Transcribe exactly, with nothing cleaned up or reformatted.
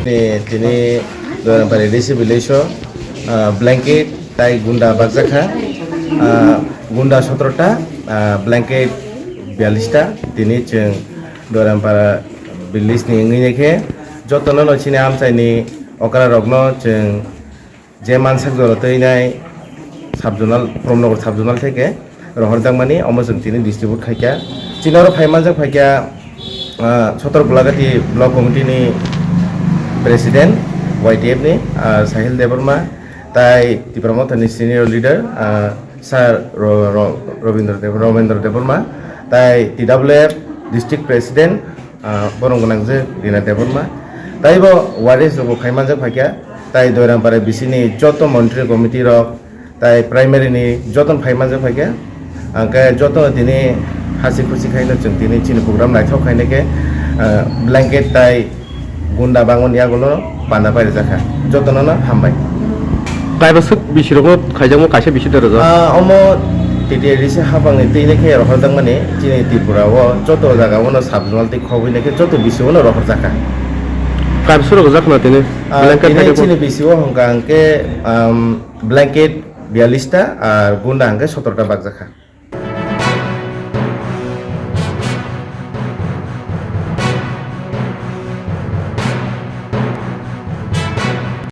Tini Doranpara A D C village o, ah, blanket tai gunda bakjakha, ah, gunda sotro ta, ah, blanket biyallis ta. Tini chwng Doranpara village ni wngwi khe jotono no chini amchaini okra rokno chwng je mansak jora twi nai sub zonal, Pramnagar sub zonal theke rohorjakmani omo chwng tini distribute khaikha. Chini oro phai manjak phaikha, ah, Sotor Golagati Block Committee ni President Y T F ni, ah, Sahil Debbarma, tai Tipra Motha ni Senior Leader, ah, Sir Ro-, Ro-, Robindra Deb-, Robindra Debbarma, tai T W F District President, ah, borok gwnang je Rina Debbarma. Tai bo waris rok bo phai manjak phaikha, tai Doiram para bisini joto montri committee rok, tai primary ni joto phai manjak phaikha. Angkhe joto tini hasi khusi khaino chwng tini chini program naithok khainai khe, ah, blanket tai gunda bangmani yagulo panda pai rwjakha. Jotono no hambai. Kaibaswk bisirokno khaijakma kaisa bisi de rwjak. Ah, omo T T A D C hapangni twi khe rohorjakmani chini Tripura o joto jaga o no sub zonal tei khobwi nai khe joto bisi o no rohorjakha. Kaibaswk rwjak khna tini? Ah, blanket tini hai chini bisi o hwnkha hwnkhe, um, blanket biyallis ta ar gunda hwnkhe sotro ta bakjakha.